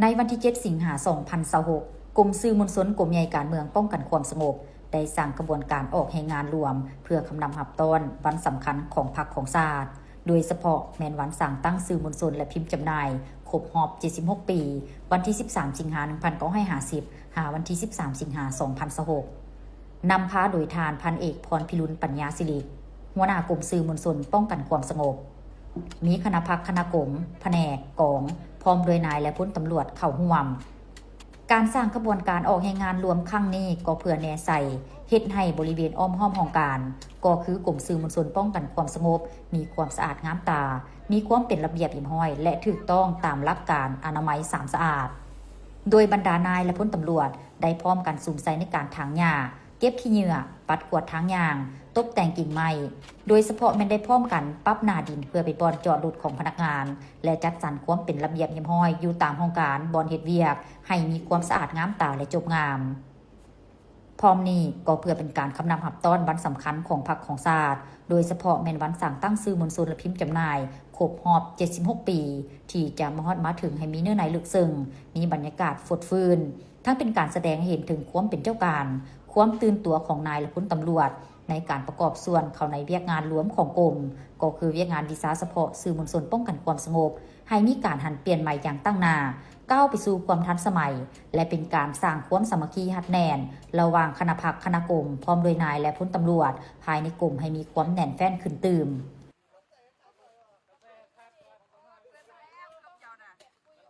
ໃນວັນທີເຈັດ ສິງຫາ ສອງພັນຊາວຫົກ ກົມສື່ມວນຊົນ ກົມໃຫຍ່ການເມືອງປ້ອງກັນຄວາມສະຫງົບ ໄດ້ສ້າງຂະບວນການອອກແຮງງານລວມ ເພື່ອກຳນຳຮັບຕ້ອນວັນສຳຄັນຂອງພັກຂອງຊາດ, ໂດຍສະເພາະແມ່ນວັນສ້າງຕັ້ງສື່ມວນຊົນ ແລະ ພິມຈຳໜ່າຍ ຄົບຮອບ ເຈັດສິບຫົກ ປີ, ວັນທີ ສິບສາມ ສິງຫາ ໜຶ່ງພັນເກົ້າຮ້ອຍຫ້າສິບ ຫາວັນທີ ສິບສາມ ສິງຫາ ສອງພັນຊາວຫົກ. ນຳພາໂດຍທ່ານ ພັນເອກ ພອນພິລຸນ ປັນຍາສິລິ ຫົວໜ້າກົມສື່ມວນຊົນປ້ອງກັນຄວາມສະຫງົບ, ມີຄະນະພັກ, ຄະນະກົມ, ພະແນກ, ກອງ ພ້ອມດ້ວຍນາຍ ແລະ ພົນຕຳຫຼວດເຂົ້າຮ່ວມ. ການສ້າງຂະບວນການອອກແຮງງານລວມຄັ້ງນີ້ ກໍເພື່ອແນໃສ່ເຮັດໃຫ້ບໍລິເວນອ້ອມຫ້ອມຫ້ອງການ ກໍຄືກົມສື່ມວນຊົນປ້ອງກັນຄວາມສະຫງົບ ມີຄວາມສະອາດງາມຕາ, ມີຄວາມເປັນລະບຽບຮຽບຮ້ອຍ ແລະ ຖືກຕ້ອງຕາມຫຼັກການອະນາໄມສາມສະອາດ. ໂດຍບັນດານາຍ ແລະ ພົນຕຳຫຼວດ ໄດ້ພ້ອມກັນສຸມໃສ່ໃນການຖາງຫຍ້າ, ເກັບຂີ້ເຫຍື້ອ, ປັດກວາດທາງຍ່າງ, ຕົບແຕ່ງກິ່ງໄມ້, ໂດຍສະເພາະແມ່ນໄດ້ພ້ອມກັນປັບໜ້າດິນເພື່ອເປັນບ່ອນຈອດລົດຂອງພະນັກງານ ແລະ ຈັດສັນຄວາມເປັນລະບຽບຮຽບຮ້ອຍຢູ່ຕາມຫ້ອງການບ່ອນເຮັດວຽກ ໃຫ້ມີຄວາມສະອາດງາມຕາ ແລະ ຈົບງາມ. ພ້ອມນີ້ກໍເພື່ອເປັນການກຳນຳຮັບຕ້ອນວັນສຳຄັນຂອງພັກຂອງຊາດ, ໂດຍສະເພາະແມ່ນວັນສ້າງຕັ້ງສື່ມວນຊົນ ແລະ ພິມຈຳໜ່າຍ ຄົບຮອບ ເຈັດສິບຫົກ ປີ ທີ່ຈະມາຮອດມາເຖິງໃຫ້ມີເນື້ອໃນເລິກເຊິ່ງ, ມີບັນຍາກາດຟົດຟື້ນ, ທັງເປັນການສະແດງໃຫ້ເຫັນເຖິງຄວາມເປັນເຈົ້າການ, ຄວາມຕື່ນຕົວຂອງນາຍ ແລະ ພົນຕຳຫຼວດ ໃນການປະກອບສ່ວນເຂົ້າໃນວຽກງານລວມຂອງກົມ, ກໍຄືວຽກງານວິຊາສະເພາະສື່ມວນຊົນປ້ອງກັນຄວາມສະຫງົບ, ໃຫ້ມີການຫັນປ່ຽນໃໝ່ຢ່າງຕັ້ງໜ້າ, ກ້າວໄປສູ່ຄວາມທັນສະໄໝ ແລະ ເປັນການສ້າງຄວາມສາມັກຄີຮັດແໜ້ນລະຫວ່າງຄະນະພັກ, ຄະນະກົມ ພ້ອມດ້ວຍນາຍ ແລະ ພົນຕຳຫຼວດ ພາຍໃນກົມໃຫ້ມີຄວາມແໜ້ນແຟ້ນຂຶ້ນຕື່ມ.